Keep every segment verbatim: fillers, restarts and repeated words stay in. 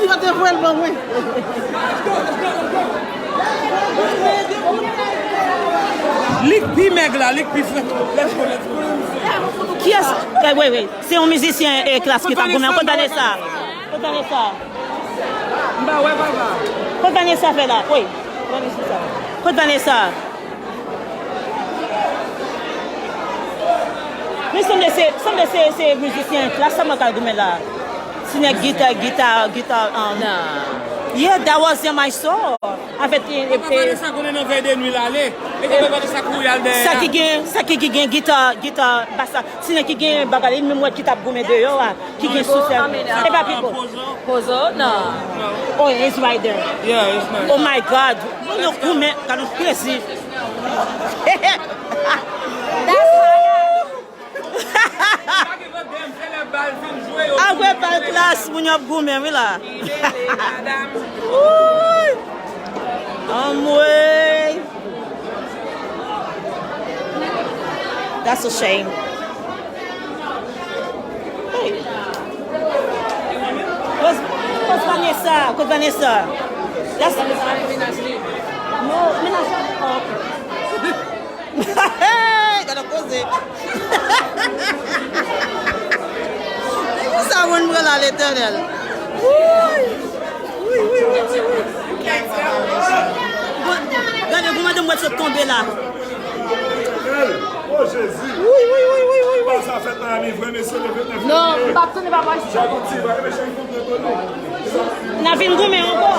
Sa te voye l ban mwen. Li k pi mèg la, li k pi frèt. Let's go, let's go. Kiyès? Wi, wi. Se yon mizisyen e klas ki t ap goumen. Kot Vanessa? Kot Vanessa? M pa wè papa. Kot Vanessa fè la? Wi. Kot Vanessa? Kot Vanessa? Men sanble se, sanble se, se mizisyen klas sa mwen k al goumen la. Ti nèg gita, gita, gita. Um, yeah, that was in my soul. Avèk e, e, Papa Vanessa konnen nan vèy de nwi l ale. E ke Papa Vanessa kouri al dèyè. Sa ki gen, sa ki, ki gen gita, gita basa. Ti nèg ki gen bagay li menm wè ki t ap goumen deyò a, ki gen sousè. E pa pipo. Pozo? Non. Oh, it's right there. Yeah, it's nice. Oh my God. Moun yo goumen, gade yon krezi. That's hot. Apre bal klas, moun yo ap goumen, wi la. Wouy! Anmwey! That's a shame. Hey. Where's, where's Vanessa? Where's Vanessa? That's, no, menaj la. Oh, okay. Gade koze. Sa moun pran la Letènèl. Wi, wi, wi, wi, wi. Gade kouman de mwèt sot tonbe la. Oh Jezi. Wi, wi, wi, wi, wi, wi. Sa fèt Miami vre mesye le vennèf Non, m p ap tounen pa pase. Jacouti va remeche yon kontre kono. N a vin goumen ankò.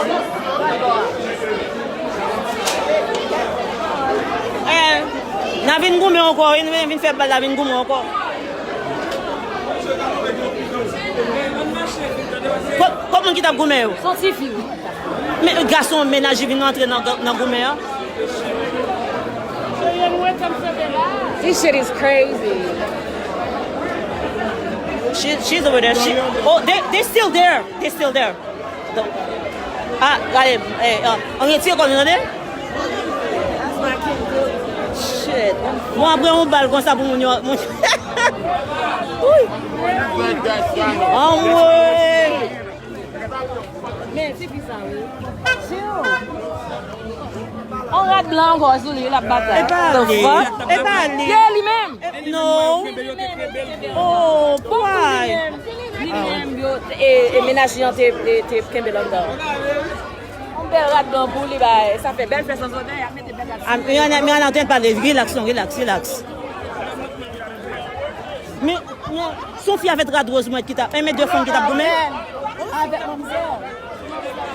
Eh, n a vin goumen ankò, wi, nou vin fè bal la vin goumen ankò. Kot, kot moun ki t ap goumen yo? Son tifi. Men gason menaj li vin rantre nan, nan goumen an. This shit is crazy. She, she's over there. She, oh, they, they still there. They still there. Ah, gade, eh, ah, an retire kò nou, tande? Shit. Bon, apre yon bal konsa pou moun yo. Moun... Wi. Anmwey. Men, se ki sa, wi. On rad blan ankò sou li, l ap batay. E pa li. E pa li. Ye, li menm. No. Oh, why? Li menm, yo, e, e menaj li an te, te, te kenbe l anndan. On bèl rad blan pou li, bay. Sa fè bèl fè sanzotè, y ap mete bèl rad. Ah, Miana, Miana, ou te pale. Relax, non, relax, relax. Men, men, se yon fi avèk rad woz mwen ki t ap, enben de fanm ki t ap goumen. Avèk manmzèl.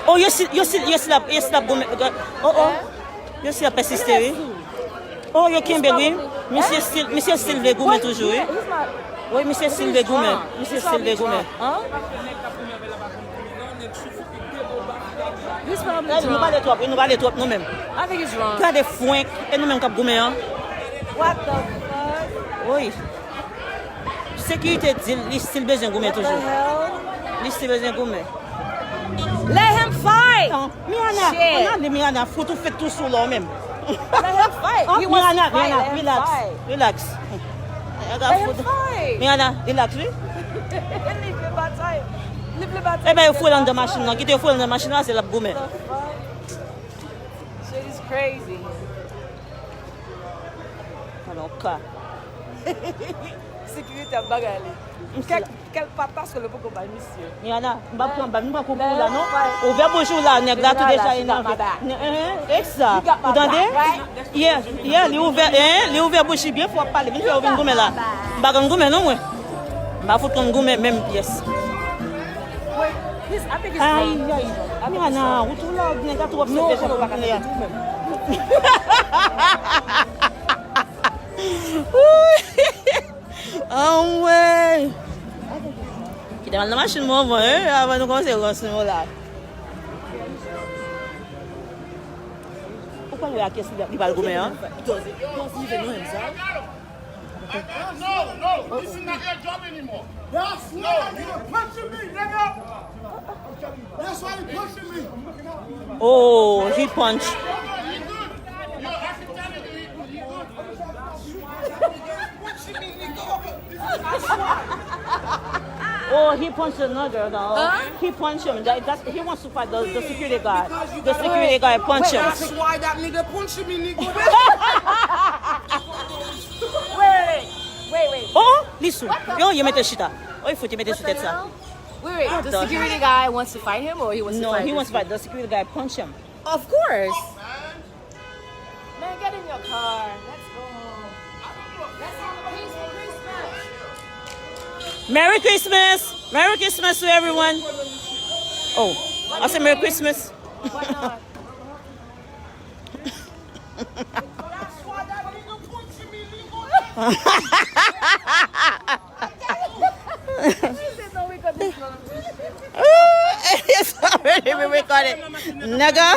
Oh, yo si, yo si, yo si l ap, yo si l ap goumen. Oh, oh. Yo si l ap pèsiste, wi. Oh, yo kenbe, wi. Misye still, misye still vle goumen toujou, wi. Wi, misye still vle goumen. Misye still vle goumen. Gade, nou pale twòp, wi, nou pale twòp nou menm. Gade fwenk, e nou menm k ap goumen an. Wi. Sekirite di l, li still bezwen goumen toujou. Li still bezwen goumen. Let him fight! Miana, ann ale Miana, fout ou fèt tou sou la w menm. Let him fight! He wants Miana, to fight. Miana, Let him relax. Fight. Relax. Let him fight! Miana, relax, wi. Li vle batay. Li vle batay. Ebyen, yo foure l anndan machin nan. Kite yo foure l anndan machin nan, se l ap goumen. Shit is crazy. Alò, ka. Sekirite ap bagay li. Kèk, kèk patas ke le poko bay misye. Miana, m pa pran bal, m pa koupou la, non. Ouvè bouch ou la, nèg la tou deja enerve. Eksa, ou tande? Yeah, yeah, li ouvè, eh, li ouvè bouch li byen fò ap pale, vin fè yo vin goumen la. M pa konn goumen non mwen. M pa fout konn goumen menm pyès. Ay, ay. Miana, ou tou la, nèg la tou obsede jan pou kounye a. Anmwey! Kite m al nan machin mwen anvan, eh, avan nou kòmanse lòs nou la. Ou konn wè a kiyès li pral goumen an? No, no, this is not your job anymore. That's why you punching me, nigga. That's why you punching me. Oh, he punch. Oh, he punched another girl, though. Huh? He punched him. That, that's, he wants to fight the, the security guard. The security guard punched him. That's why that nigga punched me, nigga. Wait, wait, wait. Wait, wait. Oh, li sou. Yo, yo mete chita. Oh, li fout, li mete sou tèt sa. Wait, wait. The security guy wants to fight him, or he wants to fight? No, he wants to fight. The security guy punch him. Of course. Man, get in your car. Let's go home. Let's have a peaceful Christmas. Merry Christmas! Merry Christmas to everyone! Oh, I said Merry Christmas. Why not? It's already been recorded. Nigga.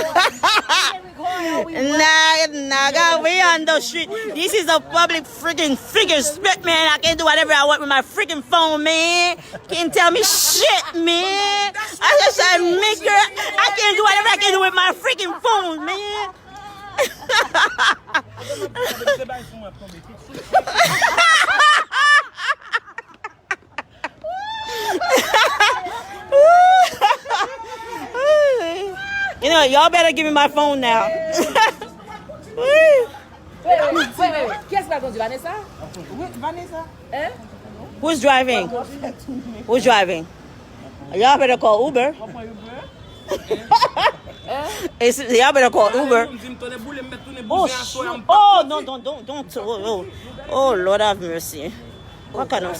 Nah, nigga, we on the street. This is a public freaking figure spit, man. I can do whatever I want with my freaking phone, man. Can't tell me shit, man. I just said, nigga, I can do whatever I can do with my freaking phone, man. You know, y'all better give me my phone now. Wait, wait, wait, wait. Kiyès ki pral kondui, Vanessa? Wi, Vanessa. Hein? Who's driving? Who's driving? Y'all better call Uber. Y'all better call Uber. Oh, shoot. Oh, no, don't, don't, don't. Oh, oh. Oh, Lord have mercy. What kind of.